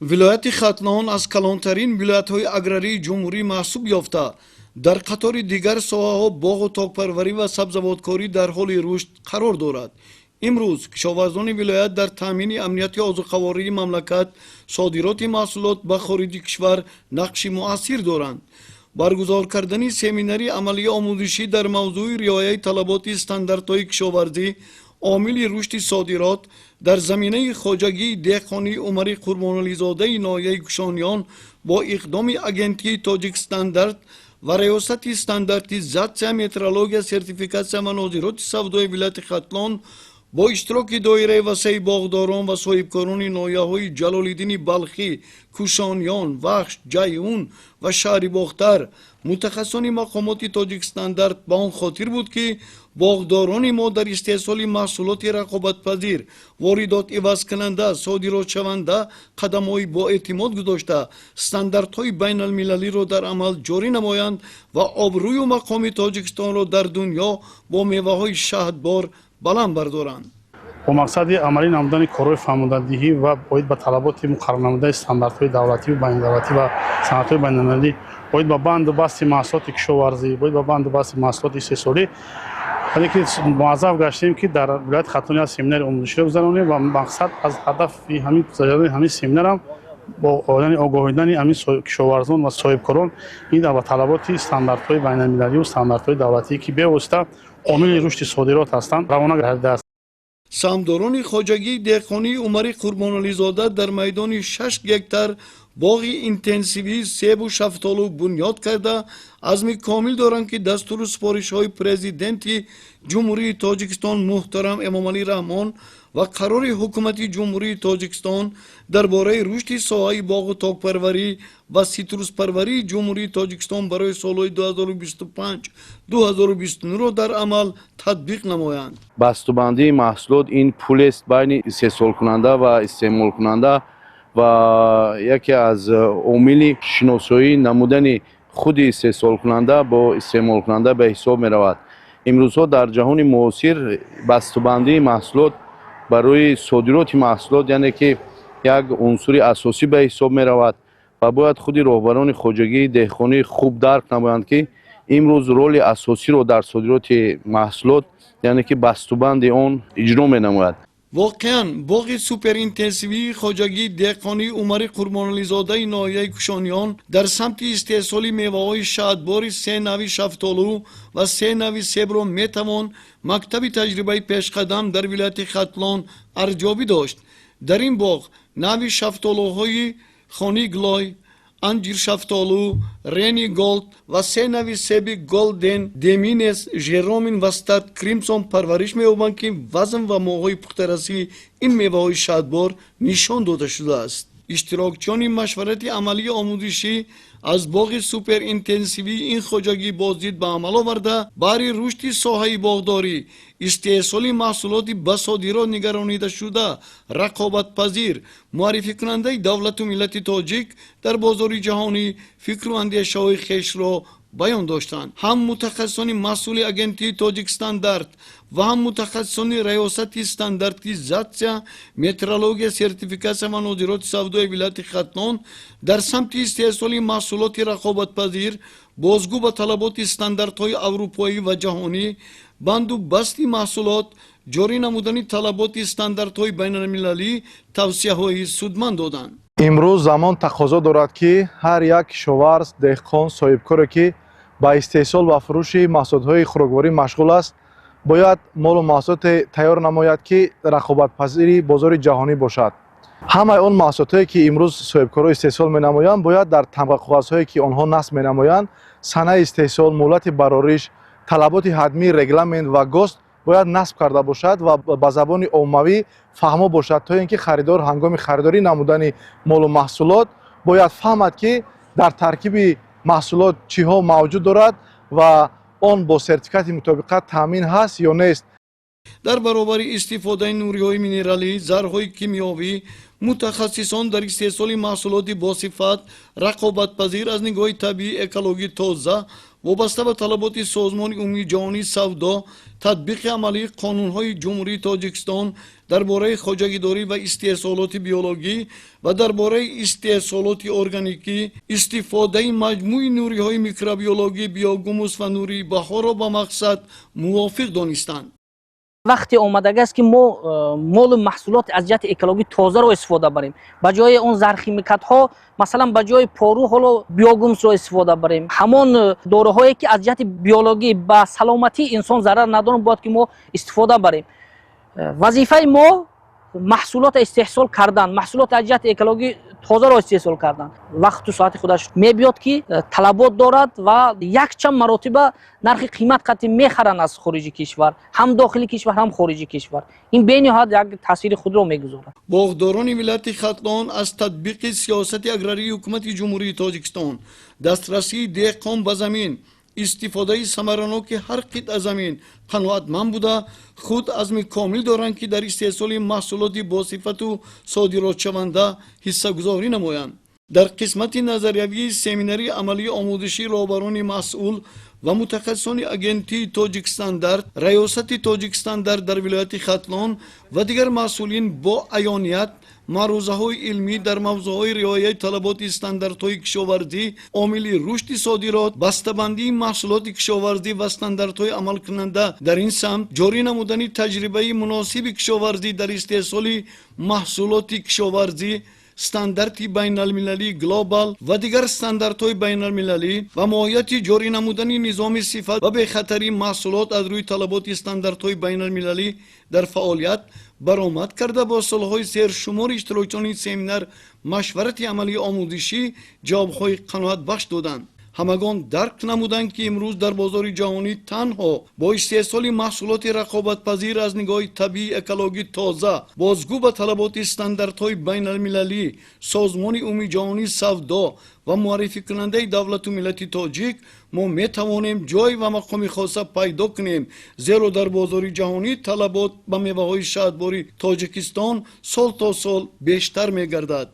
Вилояти Хатлон аз калонтарин вилоятҳои аграрии ҷумҳурӣ маҳсуб ёфта, дар қатори дигар соҳаҳо боғу токпарварӣ ва сабзавоткорӣ дар ҳоли рушд қарор дорад. Имрӯз кишоварзони вилоят дар таъмини амнияти озуқавории мамлакат, содироти маҳсулот ба хориҷи кишвар нақши муассир доранд. Баргузор кардани семинари амалии омӯзишӣ дар мавзӯи риояи талаботи стандартҳои кишоварзӣ, омили рушди содирот дар заминаи хоҷагии деҳқонии Умари Қурбонализодаи ноҳияи Кушониён бо иқдоми Агентии Тоҷикстандарт ва Раёсати стандартизатсия, метрология, сертификатсия ва нозироти савдои вилояти Хатлон бо иштироки доираи васеи боғдорон ва соҳибкорони ноҳияҳои Ҷалолиддини Балхӣ, Кушониён, Вахш, Ҷайҳун ва шаҳри Бохтар, мутахассисони мақомоти Тоҷикстандарт ба он хотир буд, ки боғдорони мо дар истеҳсоли маҳсулоти рақобатпазир, воридот ивазкунанда, содиротшаванда қадамҳои боэътимод гузошта, стандартҳои байналмилалиро дар амал ҷорӣ намоянд ва обрӯю мақоми Тоҷикистонро дар дунё бо меваҳои шаҳдбор баланд бардоранд. Бо мақсади амалӣ намудани корҳои фаҳмондадиҳӣ ва оид ба талаботи муқаррар намудаи стандартҳои давлативу байналдавлатӣ ва стандартҳои байналмилалӣ оид ба банду басти маҳсулоти кишоварзӣ, оид ба банду басти маҳсулоти истеҳсолӣ, яъне ки муаззаф гаштем, ки дар вилояти Хатлон як семинари омӯзиширо гузаронем. Ва мақсад аз ҳадафи ҳамин гузаронидани ҳамин семинарам бо, яъне, огоҳидани ҳамин кишоварзон ва соҳибкорон ин ба талаботи стандартҳои байналмилалию стандартҳои давлатӣ, ки бевосита омили рушди содирот ҳастанд, равона гардидааст. Саҳмдорони хоҷагии деҳқонии Умари Қурбонализода дар майдони 6 гектар боғи интенсивии себу шафтолу бунёд карда, азми комил доранд, ки дастуру супоришҳои Президенти Ҷумҳурии Тоҷикистон муҳтарам Эмомалӣ Раҳмон ва қарори Ҳукумати Ҷумҳурии Тоҷикистон дар бораи рушди соҳаи боғу токпарварӣ ва ситруспарварии Ҷумҳурии Тоҷикистон барои солҳои 2025-2029-ро дар амал татбиқ намоянд. Бастубандии маҳсулот ин пулест байни истеҳсолкунанда ва истеъмолкунанда ва яке аз омили шиносоӣ намудани худи истеҳсолкунанда бо истеъмолкунанда ба ҳисоб меравад. Имрӯзҳо дар ҷаҳони муосир бастубандии маҳсулот барои содироти маҳсулот, яъне ки, як унсури асосӣ ба ҳисоб меравад ва бояд худи роҳбарони хоҷагии деҳқонӣ хуб дарк намоянд, ки имрӯз роли асосиро дар содироти маҳсулот, яъне ки, бастубанди он иҷро менамояд. Воқеан, боғи суперинтенсивии хоҷагии деҳқонии Умари Қурбонализодаи ноҳияи Кушониён дар самти истеҳсоли меваҳои шаҳдбори се нави шафтолу ва се нави себро метавон мактаби таҷрибаи пешқадам дар вилояти Хатлон арзёбӣ дошт. Дар ин боғ нави шафтолуҳои Хониглой, анҷиршафтолу, Рени Голд ва се нави себи Голден Деминес, Жеромин ва Старт Кримсон парвариш меёбанд, ки вазн ва моҳҳои пухтарасии ин меваҳои шаҳдбор нишон дода шудааст. Иштирокчиёни машварати амалии омӯзишӣ аз боғи суперинтенсивии ин хоҷагӣ боздид ба амал оварда, баҳри рушди соҳаи боғдорӣ, истеҳсоли маҳсулоти ба содирот нигаронидашуда, рақобатпазир, муаррификунандаи давлату миллати тоҷик дар бозори ҷаҳонӣ фикру андешаҳои хешро баён доштанд. Ҳам мутахассисони масъули Агентии Тоҷикстандарт ва ҳам мутахассисони Раёсати стандартизатсия, метрология, сертификатсия ва нозироти савдои вилояти Хатлон дар самти истеҳсоли маҳсулоти рақобатпазир, бозгӯ ба талаботи стандартҳои аврупоӣ ва ҷаҳонӣ, банду басти маҳсулот, ҷорӣ намудани талаботи стандартҳои байналмилалӣ тавсияҳои судманд доданд. Имрӯз замон тақозо дорад, ки ҳар як кишоварз, деҳқон, соҳибкоре, ки ба истеҳсол ва фурӯши маҳсулотҳои хӯрокворӣ машғул аст, бояд молу маҳсулоте тайёр намояд, ки рақобатпазири бозори ҷаҳонӣ бошад. Ҳамаи он маҳсулотҳое, ки имрӯз соҳибкорҳо истеҳсол менамоянд, бояд дар тамғақоғазҳое, ки онҳо насб менамоянд, санаи истеҳсол, муҳлати барориш, талаботи ҳатмии регламент ва ГОСТ бояд насб карда бошад ва ба забони оммавӣ фаҳмо бошад, то ин ки харидор ҳангоми харидорӣ намудани молу маҳсулот бояд фаҳмад, ки дар таркиби маҳсулот чиҳо мавҷуд дорад ва он бо сертификати мутобиқат таъмин ҳаст ё нест. Дар баробари истифодаи нуриҳои минералӣ, зарҳои кимиёвӣ, мутахассисон дар истеҳсоли маҳсулоти босифат, рақобатпазир, аз нигоҳи табиӣ, экологӣ тоза Вобаста ба талаботи Созмони Умумии Ҷаҳонии Савдо, татбиқи амалии қонунҳои Ҷумҳурии Тоҷикистон дар бораи хоҷагидорӣ ва истеҳсолоти биологӣ ва дар бораи истеҳсолоти органикӣ, истифодаи маҷмӯи нуриҳои микробиологӣ, биогумус ва нурии баҳорро ба мақсад мувофиқ донистанд. Вақте омадагаст, ки мо молу маҳсулот аз ҷиҳати экологӣ тозаро истифода барем. Ба ҷои он зархимикатҳо, масалан, ба ҷои пору ҳоло биогумусро истифода барем. Ҳамон доруҳое, ки аз ҷиҳати биологӣ ба саломатии инсон зарар надоранд, бояд ки мо истифода барем. Вазифаи мо маҳсулотро истеҳсол кардан, маҳсулот аз ҷиҳати экологӣ тозаро истеҳсол кардан. Вақту соати худаш мебиёд, ки талабот дорад ва якчанд маротиба нархи қимат қатъи мехаранд аз хориҷи кишвар, ҳам дохили кишвар, ҳам хориҷи кишвар. Ин бениҳоят як таъсири худро мегузорад. Боғдорони вилояти Хатлон аз татбиқи сиёсати аграрии Ҳукумати Ҷумҳурии Тоҷикистон, дастрасии деҳқон ба замин, истифодаи самараноки ҳар қитъа замин қаноатманд буда, худ азми комил доранд, ки дар истеҳсоли маҳсулоти босифату содиротшаванда ҳиссагузорӣ намоянд. Дар қисмати назариявии семинари амалии омӯзишӣ роҳбарони масъул ва мутахассисони Агентии Тоҷикстандарт, Раёсати Тоҷикстандарт дар вилояти Хатлон ва дигар масъулин бо аёният маърузаҳои илмӣ дар мавзӯъҳои риояи талаботи стандартҳои кишоварзӣ, омили рушди содирот, бастабандии маҳсулоти кишоварзӣ ва стандартҳои амалкунанда дар ин самт, ҷорӣ намудани таҷрибаи муносиби кишоварзӣ дар истеҳсоли маҳсулоти кишоварзӣ, стандарти байналмилалии Глобал ва дигар стандартҳои байналмилалӣ ва моҳияти ҷорӣ намудани низоми сифат ва бехатарии маҳсулот аз рӯи талаботи стандартҳои байналмилалӣ дар фаъолият баромад карда, бо солҳои сершумори иштирокчиёни семинар машварати амалии омӯзишӣ ҷавобҳои қаноатбахш доданд. Ҳамагон дарк намуданд, ки имрӯз дар бозори ҷаҳонӣ танҳо бо истеҳсоли маҳсулоти рақобатпазир аз нигоҳи табиӣ, экологӣ тоза, бозгӯ ба талаботи стандартҳои байналмилалӣ, Созмони Умумии Ҷаҳонии Савдо ва муаррификунандаи давлату миллати тоҷик мо метавонем ҷой ва мақоми хоса пайдо кунем, зеро дар бозори ҷаҳонӣ талабот ба меваҳои шаҳдбори Тоҷикистон сол то сол бештар мегардад.